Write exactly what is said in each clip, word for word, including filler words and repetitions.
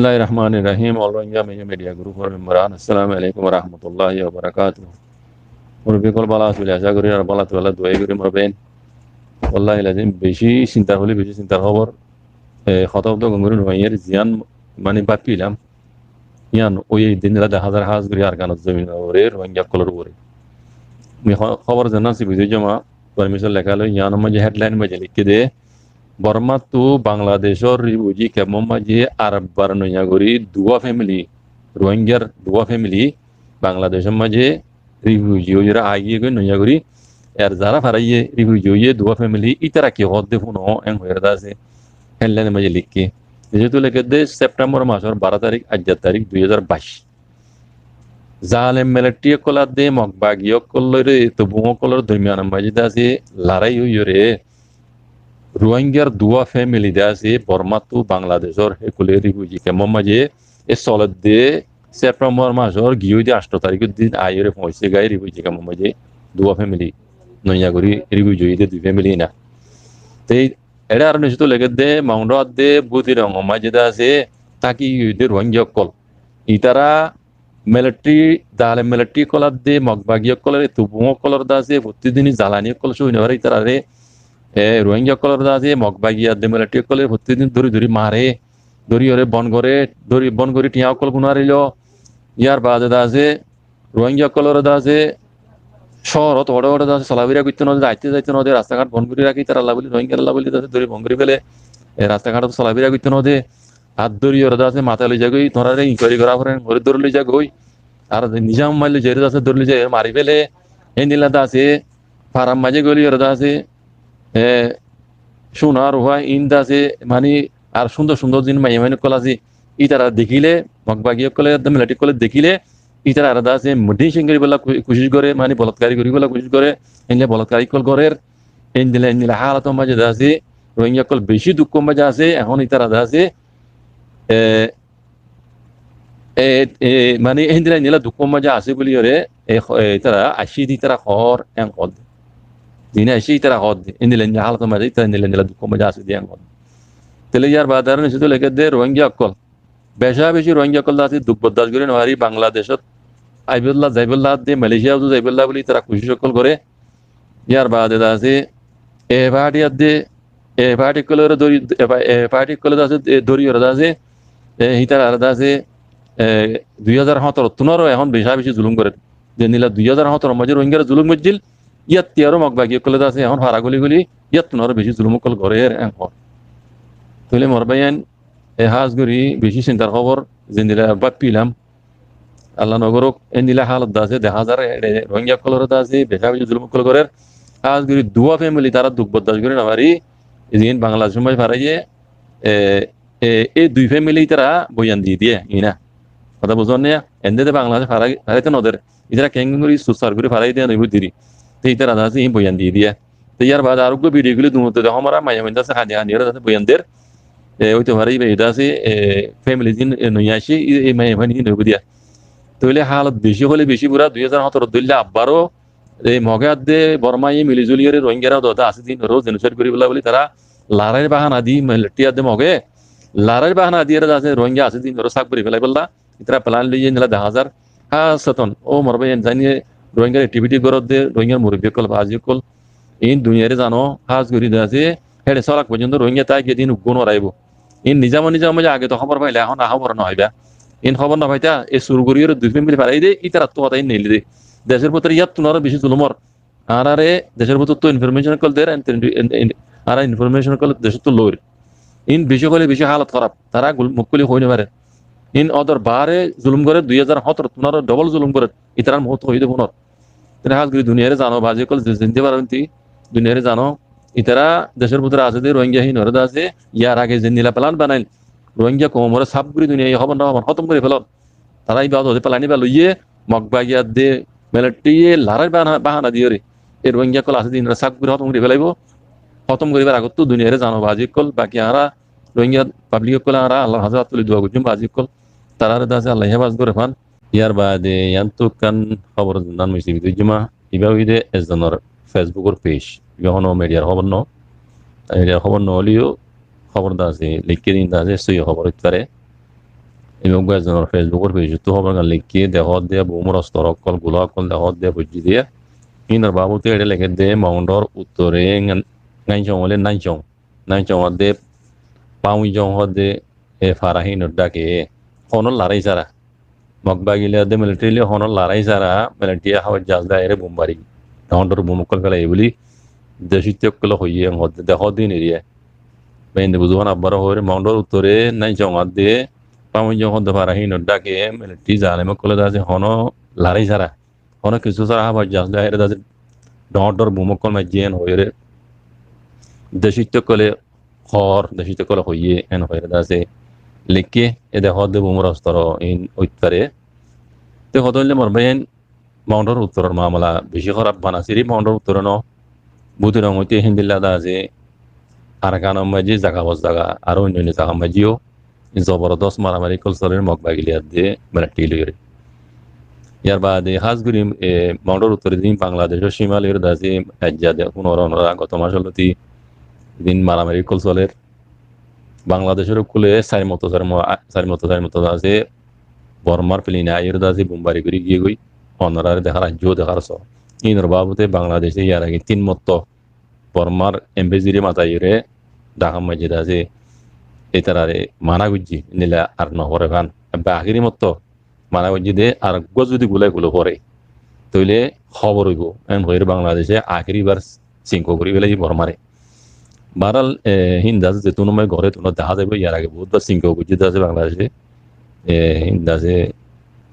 Bismillahir Rahmanir Rahim. All Rohingya Media Group or member an, Assalamu Alaikum wa Rahmatullahi wa Barakatuh. Murubbi ókkol bála asó buli acá gorí, ar bála asó buli dua gorí murubbi. Wallahi lazim beci sintar hóbor, beci sintar hóbor. E, hotá hotá gom gorí no faiyér, ziyan mani báfilam. Yián óiye din dila dehá zar hás gorí Arkanor zomin or uore Rohingya ókkolor uore. Mi ho-, hóbor zenan sibi dui joma, permission leká loi, yián or maze headline maze likké de, Bormáttu Bangladecor refugee camp or maze arekbar noiya gorí duwa family, Rohingyar duwa family Bangladecor maze refugee óiyore aigiyé goi noiya gorí. Er zara faraiyé refugee óiye duwa family, ítara ki hoódde fúno, en hoiyore de asé headline maze likké. Zehetu lekédde September masor baró tarik, aijjar tarik dui házar baic. Zalem military ókkol adde Mog bagi ókkolore, Tubung ókkolor dormiyanor maze de asé larai óiyore Rohingyar duwa family de asé Bormáttu Bangladecor hékule refugee camp or maze e soledde September masor giyói de ancto tarikor din aiyóre foóñice goi refugee camp or maze duwa family noiya gorí refugee óiye de dui family ina. Te eçe aró nisoto lekédde Maundo adde Butirong or maze de asé táki óiye de Rohingya ókkol. Ítara military, dale military ókkol adde Mog bagi ókkolore, Tubung ókkolore de asé fottí din zalani ókkol sói no fare ítarare, e, Rohingya ókkolore de asé Mog bagi adde military ókkole fottí din dóri dóri mare, dóriyore bon gore, dóri bon gorí thiañ ókkol gúna rilo. Yar bade de asé Rohingya ókkolore de asé cóorot hoçé hoçé de asé solafira goitto no de, aitte zaitto no de, rasta gát bon gorí raké ítaralla buli, Rohingyaralla buli de asé dóri bon gorí fele, e, rasta gát solafira goitto no de. Ar dóriyore de asé matá loi zagói, tuáñrare inquiry gorá foré, gorí dóri loi zagói. Ar nizam mail loi zaiyóre de asé dóri loi zaiyóre mari fele. Héndilla de asé, farar maze goliyore de asé, e, cúna rufa in de asé, mani ar cúndor cúndor zin maiya main ókkol asé, ítara dekíle, Mog bagi ókkole, de military ókkole dekíle, ítarare de asé, mudin sing goríbolla ku-, kucíc gore, mani bolotkari goríbolla kucíc gore, héndilla bolotkari ókkol gorer. Héndilla, héndilla hálotor maze de asé, Rohingya ókkol beci dukkór maze asé, ehón ítara de asé, e, e, e, mani héndilla héndilla dukkór maze asé buliyore, e, ho-, e, ítara aiccé de ítara hoór en hoódde. Zine aiccé ítara hoódde. Héndilla héndilla hálotor maze ítara héndilla héndilla dukkór maze asé de en hoódde. Tóile yar bade aró nisoto lekédde Rohingya ókkol beca beci Rohingya ókkol de asé duk bordac gorí no fari Bangladecot aibolla, zaibolla adde Malaysia uzu zaibolla buli ítara kucíc ókkol gore. Yar bade de asé, e party adde, e party ókkolore dóri, e pa-, e party ókkole de asé, e dóriyore de asé, e, ítarare de asé, e, dui házar hóñtorottún aró ehón beca beci zulum gorer. Zendilla dui házar hóñtoror maze Rohingyare zulum goijjíl, yátti aró Mog bagi ókkole de asé, ehón fara goli goli, yáttun aró beci zulum ókkol gorer en hoór. Tóile mor báiyain, e hás gorí beci sintar hóbor, zendilla báfilam, Allah no gorók, héndilla hálot de asé, dehá zar, e, Rohingya ókkolore de asé, beca beci zulum ókkol gorer. Hás gorí duwa family tará duk bordac gorí no fari, ziín Bangladecor maze faraiyé, e, e, e dui family ítara boyan di diye, ina. Hotá buzón né? Ende de Bangladec farai-, faraito no der. Ítara keéngorí susar gorí farai diya no ibó diri. Te ítara de asé iín boyan di diye. Te yar bade ar uggwá video guli dunotte de homara maiya main de asé, hani hani ore de asé boyan der. E, óito fare iba ede asé, e, family zin, e, noiya aiccé, e, e maiya main iín no ibó diya. Tóile hálot beci hoile beci bura, dui házar hóñtorot dóilla abbaró e Moge adde Bormaye mili zuliyore Rohingyare dode asé din ore genocide goribolla buli tara larair bahana di military adde Moge larair bahana diyore de asé Rohingya asé din ore saf gori felaibolla itara plan loiye endilla deha zar. Hasoton o mor bái en zaniye Rohingyar activity gorodde Rohingyar murubbi okkol, bazi okkol, in duniyare zano, has gori de asé, hede solak foijjonto Rohingya taigiye din uggo no raibo. In nizamo nizamo maze age to hobor faila, ehon a hobor no faiba. In hobor no faita, e sur gori ore dui family farai de, itarattu hotá in neile de. Decor butore yattun aro beci zulum or. Arare decor butottu information okkol der, en, en, en, ara information okkol decottu lor. In beci hoile beci halot harap. Tara gul-, muk khuli hoi no pare. In odor bare zulum gore, dui hajar hotoro tun aro double zulum gore. Itarar muhut hoi de funor. Tene has gori duniyare zano, bazi okkol ze-, zende paro inti, duniyare zano, itara decor butore asé de Rohingya hin ore de asé, yar age zendilla plan banail, Rohingya koumore saf gori duniya hobor no hobor hotom gori felon. Tara iba ode plan iba loiye, Mog bagi adde military ye larair bahana, bahana diyore. E Rohingya okkol asé de inore saf gori hotom gori felaibo. Hotom goribar agottu duniyare zano, bazi okkol, baki ara Rohingya public okkol ara Allar hañsé hat tuli dua gojjum, bazi okkol. Tarare de asé Allah hefazot gore fan. Yar bade yián tu ekkán hobor nan mui sibi dujjuma, iba óilde ezonor Facebook or page. Iba hono mediar hobor no. Mediar hobor no óileyo hobor de asé, leikké din de asé, sóiyi hobor óit fare. Ibá uggwá ezonor Facebookor pejottu hóbor gán leikké, dehódde Bumor ostor ókkol, gula ókkol dehódde foijjí de. Hínor babute eçé lekédde, Moundor uttore Ngan-, Ngancong óile Nancong. Nancong ódde Paunjong ódde e fara hínor dháke. Honó larái sára. Mog bagile ódde militari loi honó larái sára, militari ye háwai jahaz loi aiyóre bumbari. Dhoóñr dhoóñr bum ókkol félaiye buli deci ókkole hoiyé, en hoódde, dehódde hín eriya. Bái ende buzó fán abbáre hoóir, Moundor uttore Nancong ódde, Paunjong ódde fara hínor dháke, militari zalem ókkole de asé honó larái sára. Honó kissú sára háwai jahaz loi aiyóre de asé dhoóñr dhoóñr bum ókkol maijjé en hoiyóre deci ókkole hoór, deci ókkole hoiyé en hoiyóre de asé leikké, e dehódde Bumor ostor in óit fare. Te hotá óilde mor báiyain, Moundor uttoror mamala beci hóraf, bana sirif Moundor uttore no, Bútidong óite héndilla de asé, Arkanor maijjé zaga bor zaga, aró oinno oinno zagar maijjéyo zobordos maramari ókkol soler Mog bagile adde militari loiyóre. Yar baade hás gorí, e, Moundor uttore din Bangladecor címa loiyóre de asé, aijja de, fúnoro onora goto mac ot lóti din maramari ókkol soler. Bangladecor ókkole sair motto, sair mo-, a-, sair motto, sair motto de asé, Bormar plane aiyóre de asé, bumbari gorí giyé goi, onoráre dekár, aijjó dekár só. Hínor babute Bangladece yar age tin motto Bormar embassy re mataiyóre Dhakar maijjé de asé, ítarare mana goijjé, endilla ar no foré fán. Ebbe akéri motto mana goijjé de, ar uggwá zudi gulai gulai foré, tóile hóbor óibo, en hoiyóre Bangladece akéri bar sinko gorí félaiye Bormare. Bahárhal, e, hín de asé, zettún somoi goré, ettún dehá zaibo, yar age bout bar sinko goijjé de asé Bangladece. E, hín de asé,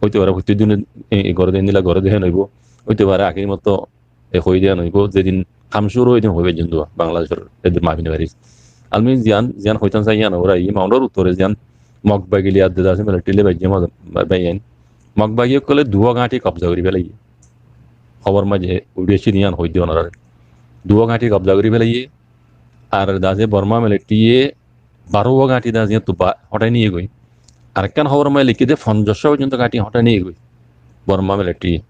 óite fare fottí dine, e, e, goré de, endilla goré de hén óibo, óite fare akéri motto e hoi diya no óibo, zedin ham cúru óiye, edin hoi faizzon dua, Bangladecor edin mafi no faris. Almi ziyán, ziyán hoitám sai, yían óra, e Moundor uttore ziyán Mog bagile adde de asé militari loi baijjé ma-, ba-, báiyain. Mog bagi ókkole duwá gañthi kobza gorí félaiye. Hóbor maijjé uçí aiccé de yían hoi diya onoráre. Duwá gañthi kobza gorí félaiye. Ar de asé Borma militari ye baró wá gañthi de asé yíanottu ba-, hótai niye goi. Arekkán hóbor maze leikké de fonjacwá foijjonto gañthi hótai niye goi Borma militari ye.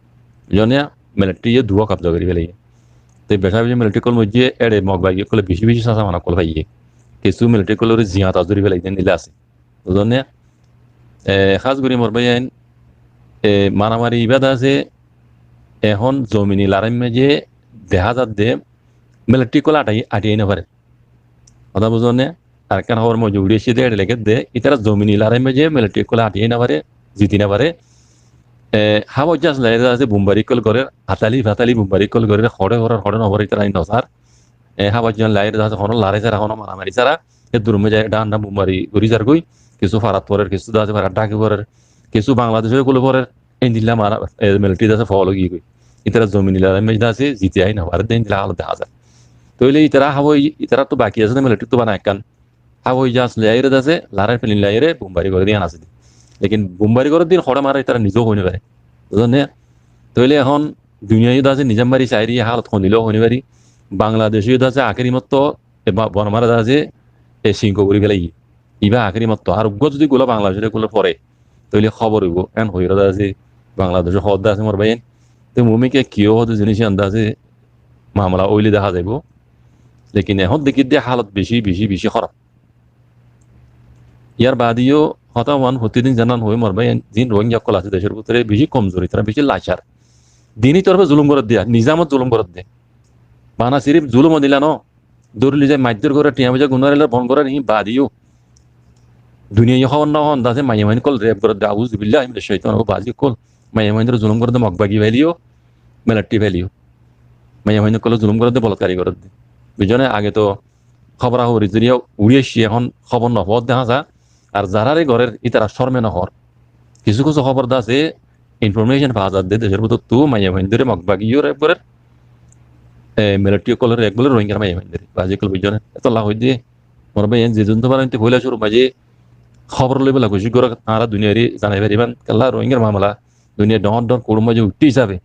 Buzó né? Militari ye duwá kobza gorí félaiye. Te beca beci militari ókkol moijjé, eçe Mog bagi ókkole beci beci sasa mana ókkol faiyé. Kissú militari ókkolore ziyata zori félaiye de endilla asé. Buzó né? E, hás gorí mor báiyain, e, maramari ibá de asé, ehón zomini lorai maze dehá zadde militari ókkol athai, athai no fare. Hotá buzó né? Arekkán hóbor maze uçí aiccé de, eçe lekédde, ítara zomini lorai maze militari ókkole athai no fare, ziti no fare. E, háwai jahaz loi de asé, bumbari ókkol gorér, hatali fatali bumbari ókkol gorér, hoçé forer, hoçé no forer, ítara no sar. E, háwai jahaz loi de asé, honó lorai sára, honó maramari sára, e duror maze dhán dhán bumbari gorí zargoi, kissú farat forer, kissú de asé farat dhaki forer, kissú Bangladecor ókkole forer, endilla mara, e, militari de asé fool ói giyé goi. Ítara zomini lorai maze de asé, ziti ahi no fare de, endilla halot dehá zar. Tóile ítara háwai, ítara to baki asé de militari to bana ekkán. Háwai jahaz loi aiyóre de asé, lorai plane loi aiyóre bumbari goré de yían asé de. Lekin bumbari goré de yían hoçé mare ítara nize hoi no fare. Buzó né? Tóile ehón duniya ye de asé nizam mari sairi halot hondilla hoi no fari. Bangladece ye de asé akéri motto, e Ba-, Bormare de asé, e sinko gorí félaiye. Ibá akéri motto. Ar uggwá zudi gula Bangladecor ókkole fore, tóile hóbor óibo, en hoiyóre de asé, Bangladece hoódde asé mor báiyain. Te mumkin ki hoódde zinis yían de asé, mamala óile dehá zaibo. Lekin ehón dekí de halot beci, beci, beci hóraf. Yar baade yó hotá uán fottí din zeén hoi mor báiyain, zin Rohingya ókkol asé decor bútore beci komzur, ítara beci lacar. Dini torfe zulum gorér de, nizamot zulum gorér de. Bana sirif zulum endilla no, dóri loi zai maidor gorér, tiañ foisa gunare loi bon gorér, hín baade yó. Duniya ye hóbor no hon de asé, maiyafuain ókkol rep gorér de, auzubillahi minash shaitanir rajim, bazi ókkol, maiyafuain ókkol zulum gorér de, Mog bagi faile yó, militari faile yó. Maiyafuain ókkol zulum gorér de, bolotkari gorér de. Buzó né, age to hóbor hóbor zoriya uçí aiccé, ehón hóbor no fo de háñsa. Ar zarare gorér, ítara córme no hoór. Kissú kissú hóbor de asé, information fa zadde, decor bútottu maiyafuaindóre Mog bagi yó rep gorér, e, militari ókkolore rep gorér, Rohingyar maiyafuaindóre. Bazi ókkol buzó né? Etolla hoidde, mor báiyain, zedún to faro foila cúrur maze hóbor loibálla kucíc goró, añára duniyare zanai faribán, kiyólla Rohingyar mamala duniyar dhoóñr dhoóñr kuthúr maze uiththé hísabe.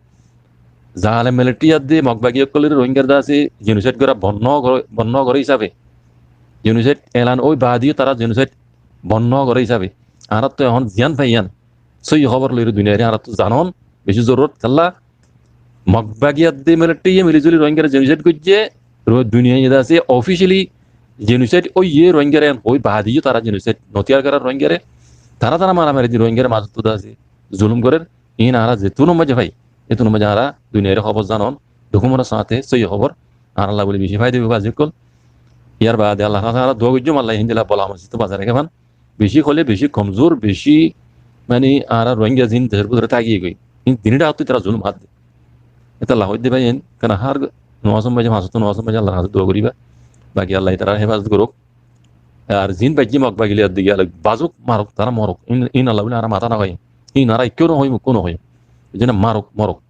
Zalem militari adde Mog bagi ókkolore Rohingyar de asé genocide gorá bon no goré, bon no goré hísabe. Genocide elan ói baade yó tará genocide bon no goré hísabe. Añárattu ehón ziyán fai yían sóiyi hóbor loiyóre duniyare añárattu zanon beci zorurot. Kiyólla Mog bagi adde militari ye mili zuli Rohingyare genocide goijjé, ro-, duniyai de asé officially genocide óiye Rohingyare en hoi baade yó tará genocide no tiyar goré Rohingyare. Tará tará maramari di Rohingyar mazé tuda asé, zulum gorér, iín añára zetunor mazé fai, etunor mazé añára duniyair hóbor zanon, dukumor sáñte sóiyi hóbor, añára Allah buli beci faida óibo bazi ókkol. Yar baade Allah taala añára dua goijjum, Allah híndilla bola mosibot bazai raké fán. Beci hoile beci komzur, beci mani añára Rohingya zin decor bútore táki goi. Hín dini dháwattu tará zulum hádde. Etolla hoidde bái en, kena hár nomazor mazé, fañs wokto nomazor mazé Allar hañsé dua goriba. Baki Allah tarár hefazot gorouk. Ar zin baijjé Mog bagile ar digi alok bazuk, maruk, tará moruk. In, in Allah buli añára matá no hoiyum. In añára ekkeó no hoiyum, ukkó no hoiyum. Ejone maruk, moruk.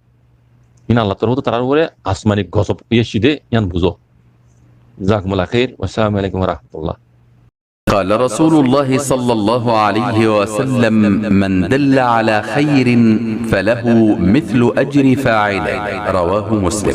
In Allar torfóttu tarár uore asmani gozob iye cide, iyan buzo. Jazakumullah khair. Wassalamu alaikum warahmatullah. قال رسول الله صلى الله عليه وسلم: من دل على خير فله مثل أجر فاعله. رواه مسلم.